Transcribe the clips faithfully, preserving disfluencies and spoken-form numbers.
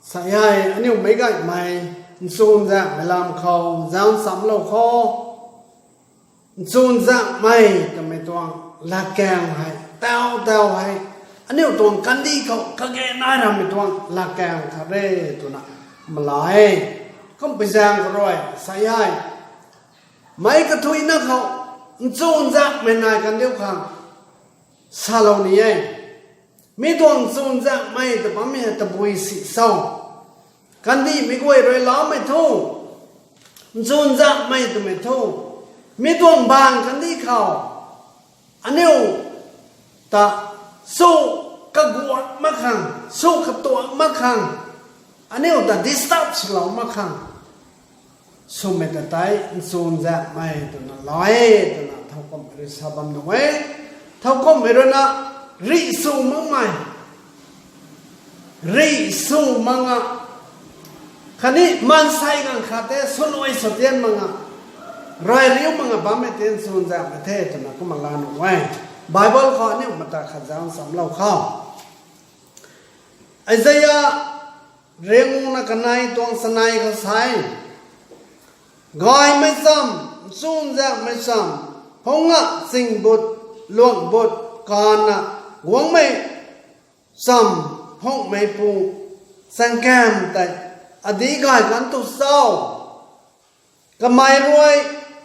Sa hei aniu meic gaymei nchunzaenghmei lam khou zauc nchamlou khou, nchunzaenghmei twmei tuang latkaeng hei, tau tau hei, aniu tuang kandih khou kage nai rammei tuang latkaeng khat re twna mala e. Kumpui zaeng khou rui sa hei, meic kathuicna khou nchunzaenghmei nai kandiu khang salou ni e. Mi tuang nchunzaenghmei ta bammei hei tabui si cho? Kandihmei guay rui laumei thu, nchunzaenghmei twmei thu, mi tuang baanv kandih khou aniu ta su kaguak mak khang, su katuak mak khang, aniu ta disturb swlou mak khang swmei ta tei nchunzaenghmei twna la e twna thowkumhmei rui sa bam nuh e. Thowkumhmei ruina rih sw makmei, rih sw mak nga, khatni maansei ganv khat tei swluai swtian mak nga, rey riu mak nga bammei tei nchunzaenghmei the twna kumna la nuh e. Bible khou aniu mata khat zauc nchamlou khou, Isaia rianguna kanei tuang chanei khou sa e, gaymei cham, nchunzaenghmei cham, phungc a chingbut, luangbut, kaanvna guangmei cham, phungmeipu chaengkam tei adih gay kan tu cho? Kamei rui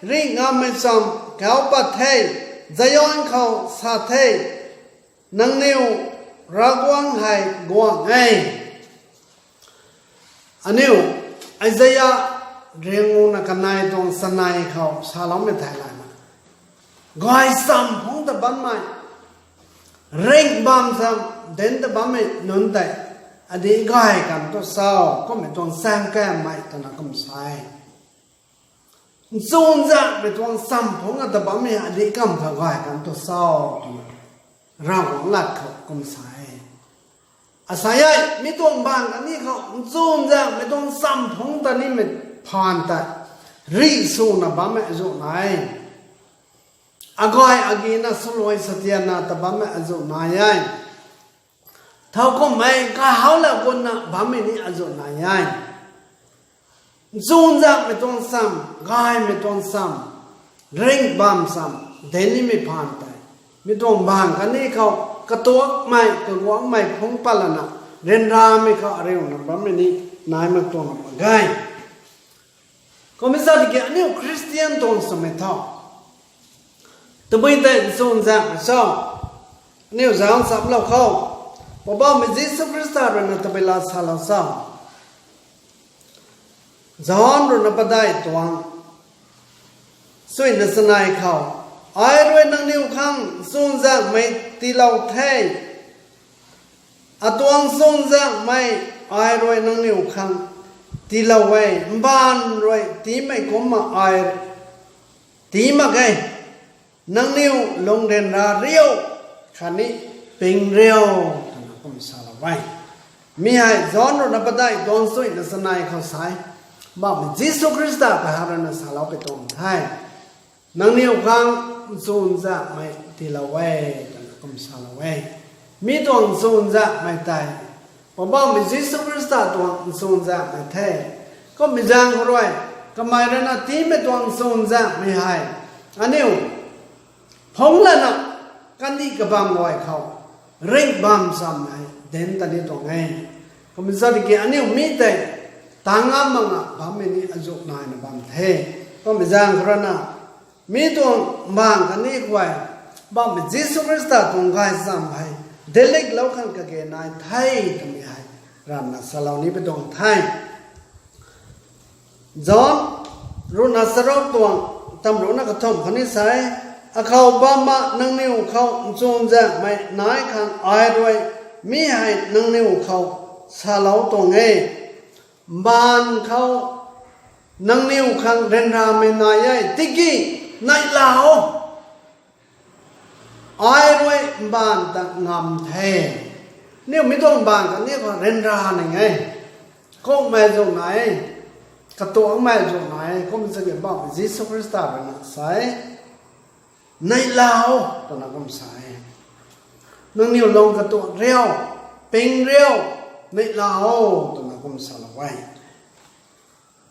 ringh ngammei cham kauc pat the, Zion khou sa the, nangniw Ravguangc hei guang e. Aniu Isaia rianguna kanei tuang chanei khou saloumei thei layna, gay cham phungc ta bammei, ringh bam cham dinc ta bammei nunc tei adih gay kan tu cho, kummei tuang chaengkammei twna kum sa e. Nchunzaenghmei tuang cham phungc ta bammei adih kam kha gay kan tu cho twna Ravguangc lat khou kum sa e. Asei hei mi tuang baanv kandih khou nchunzaenghmei tuang cham phungc ta nimei phaan tei rih swna bammei azuh nai e. Agay agina swluai swtianna ta bammei azuh nai e. Thowkumhmei kahawlou gunna bammei ni azuh nai e. Nchunzaenghmei tuang cham, gaymei tuang cham, ringh bam cham dinc nimei phaan tei, mi tuang baanv kandih khou katuakmei kaguangmei phungc pat lana, ryanramei khou ariuna bammei ni nai mak tuang mak ge. Kummei zat ki aniu Christian tuang swmei tho, tabui tei nchunzaenghmei cho? Aniu zauc nchamlou khou, Poubauhmei Jisu Khrista ruina tabui la salou cho? John ruina padeih tuang suina chanei khou, ai rui nangniw khang nchunzaenghmei tiilou the. Atuang nchunzaenghmei ai rui nangniw khang tiilou e, mbaanv rui tiimei kumcna ai tii mak ge. Nangniw lung ryanra riu, khatni ping riu, twna kum salou e. Mi hei John ruina padeih tuang suina chanei khou sa e, Poubauhmei Jisu Khrista kahak ruina saloupui tuang the. Nangniw khang nchunzaenghmei tiilou e, twna kum salou e. Mi tuang nchunzaenghmei tei Poubauhmei Jisu Khrista tuang nchunzaenghmei the. Kummei zaeng khou rui, kamei ruina tiimei tuang nchunzaenghmei hei aniu phungc lana kandih kabamv guay khou ringh bam cham hei dinc ta ni tuang e. Kummei zat ki aniu mi tei tang ngam mak nga bammei ni azuh naina bam the. Kummei zaeng khou ruina, mi tuang mbaanv kandih guay, Poubauhmei Jisu Khrista tuang gaychamv hei dincliklou khang kage nai the twmei hei ramna salou nipui tuang the. John ruina charuk tuang tamruhna kathumh khou ni sa e, akhou bamna nangniw khou nchunzaenghmei nai khang ai rui mi hei nangniw khou salou tuang e. Mbaanv khou nangniw khang ryanramei nai e, tiki neihla o, ai rui mbaanv ta ngam the. Aniu mi tuang mbaanv kandih khou ryanra ning e, kungmei azuh nai e, katuakmei azuh nai e, kum zat ki Poubauhmei Jisu Khrista ruina sa e, neihla o, twna kum sa e. Nangniw lung katuak riu, ping riu, neihla o, twna kum salou e.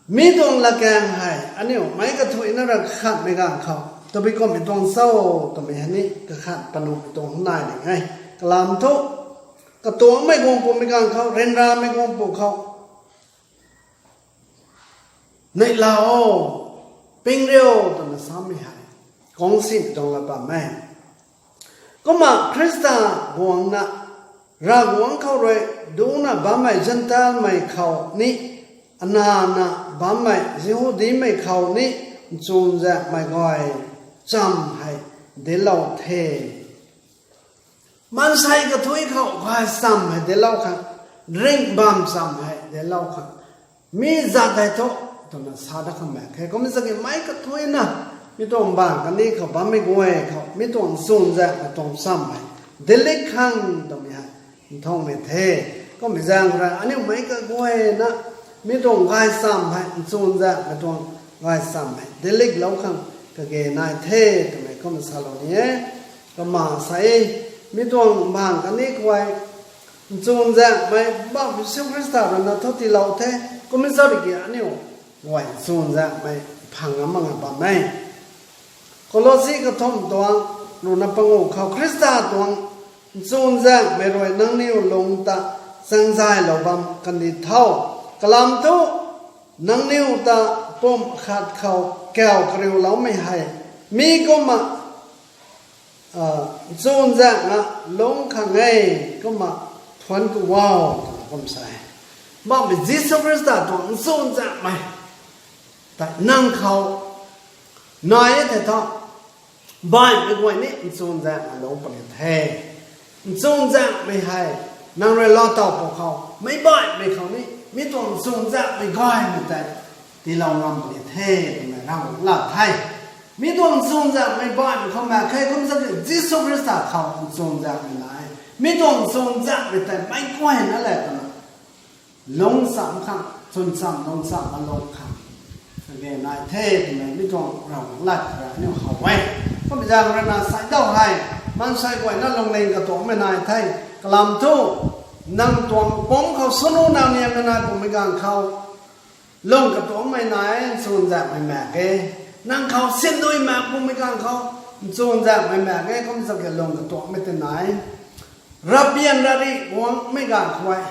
Mi tuang latkaeng hei aniu meic kathuicna rui kakhatmei ganv khou tabui kummei tuang cho twmei hei ni kakhat panuhmei tuang nai ding e. Kalam thu, katuangmei guang pumei ganv khou, ryanramei guang pu khou, neihla o, ping riu twna samei hei kungsimei tuang lat bam e. Kumna Khrista guangna, Ravguangc khou rui dungcna bammei Zentelmei khou ni, anana bammei Jihudimei khou ni, nchunzaenghmei gay cham hei dinclou the. Maansei kathuic khou gay cham hei dinclou khang, ringh bam cham hei dinclou khang, mi zat hei thu, twna sa dat khang mak khe. Kumna zaki meic kathuicna, mi tuang bang kani khou bammei guay khou mi tuang nchunzaenghmei tuang cham hei dinclou khang twmei hei nthungmei the. Kummei zaeng rui aniu meic kaguayna mi tuang gay cham hei, nchunzaenghmei tuang gay cham hei dinclou khang kage nai the twmei kumna salou ni e. Kumna sa e, mi tuang bang kani khou nchunzaenghmei bam Jisu Khrista rui na thu tiilou the. Kumna zat ki aniu guay nchunzaenghmei phang ngam mak bam e. Kolosi kathumh tuang ruhna panguh khou, Khrista tuang nchunzaenghmei rui nangniw lung ta chaengzaylou bam kandih tho. Kalam thu, nangniw ta pumh khat khou kau kariuloumei hei mi kumna nchunzaenghna lungc khang e, kumna thuanc ku o, twna kum sa e. Bammei Jisu Khrista tuang nchunzaenghmei tei nang khou nai e thei thu, baihmei guay ni nchunzaenghna lungc puni the. Nchunzaenghmei hei nang rui laa taw pw khou, meic baihmei khou ni mi tuang nchunzaenghmei gaymei tei tiilou ngam puni the twmei Ravguangc lat the. Mi tuang nchunzaenghmei baihmei khou mak khe, kumna zaki Jisu Khrista khou nchunzaenghmei nai e. Mi tuang nchunzaenghmei tei meic guayna le twna lungc cham khang, chwn cham, lungc cham, lungc khang kage nai the twmei mi tuang Ravguangc lat rui aniu how e. Kummei zaeng rui na sa dau hei, maansei guayna lungning katuangmei nai the. Kalam thu, nang tuang pumc khou swnu nang niamna nai pumei ganv khou, lung katuangmei nai, nchunzaenghmei mak e. Nang khou sindui mak pumei ganv khou, nchunzaenghmei mak e, kumna zaki lung katuangmei tei nai. Ravpian rari guangmei ganv khou e,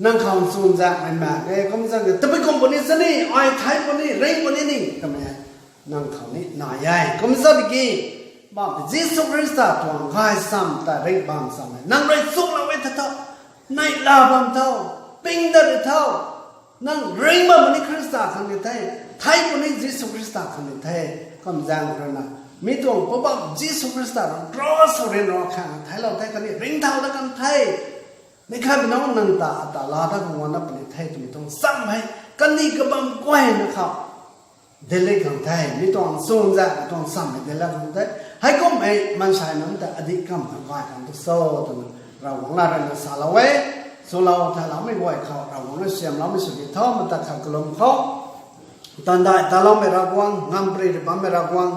nang khou nchunzaenghmei mak e, kumna zaki tabui kum puni sini, ai thei puni, ring puni ni twmei nang khou ni nai e. Kumna zat ki, bam Jisu Khrista tuang gay cham ta ringh bam cham e. Nang rui chuklou e thei thu, neihla bam tho, ping dat ri tho. Nang ringh bam puni Khrista khang ni the, thei puni Jisu Khrista khang ni the. Kumna zaeng rui na, mi tuang Poubauh Jisu Khrista rui cross khou ryanra khang theiclou the, khatni ringcthau dat kan the. Neih khatni nang ta, ata laa dat khang guangna puni the twmei tuang cham hei kandih kabam guayna khou dinclou khang the, mi tuang nchunzaenghmei tuang cham hei dinclou khang the. Heikumhmei maansei nunc ta adih kam khang gay khang tu cho twna Ravguangc lat rui na salou e. Chulou theiloumei guay khou Ravguangc rui siamloumei sw di tho, mata khat kalum khou. Tandai taloumei Ravguangc, ngamparymei bammei Ravguangc,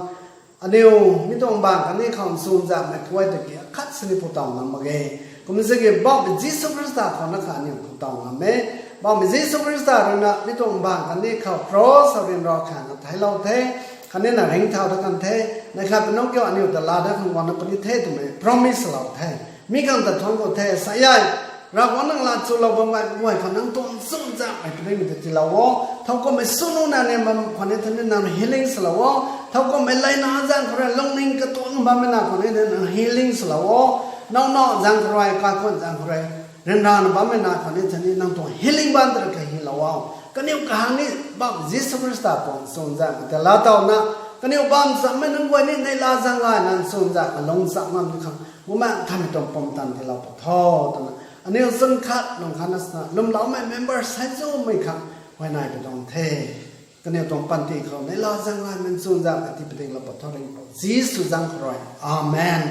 aniu mi tuang bang kani khou nchunzaenghmei guay ta ki akhat sini phu taw ngam mak ge. Kumna zaki bam Jisu Khrista khou na kha aniu phu taw ngam e. Bam Jisu Khrista rui na mi tuang bang kani khou cross khou ryanra khang theiclou the, khatni na ringcthau dat kan the. Neih khatni nang kiu aniu ta laa dat khang guangna puni the twmei promise lou the. Mi khang ta thuanc ku the, sa e. Ravguangc nang lat chulou bam gay guay khou nang tuang nchunzaenghmei puni mei ta tiilou o. Thowkumhmei swnu nang niam bam khou ni thei ni nang healing salou o. Thowkumhmei leina zaeng khou rui lungning katuang bammei na khou ni thei nang healing salou o. Nowna zaeng khou rui, kaikhunc zaeng khou rui, ryanrana bammei na khou ni thei ni nang tuang healing bam ta rui kahilou o. Kaniw kahang ni bam Jisu Khrista tuang nchunzaenghmei ta laa tawna, kaniw bam chammei nunc guay ni neihla zaeng gayna nchunzaenghmei lungc cham ngam ni khang Bumaengh Nthanmei tuang pumtan tiilou pat tho twna aniu chwn khat lung khatna sana lwmloumei member sai zumei khang huayney pi tuang the. Kaniw tuang panty khou neihla zaeng gaymei nchunzaenghmei tii padinglou pat tho, Ringhpouc Jisu zaeng khou rui. Amen.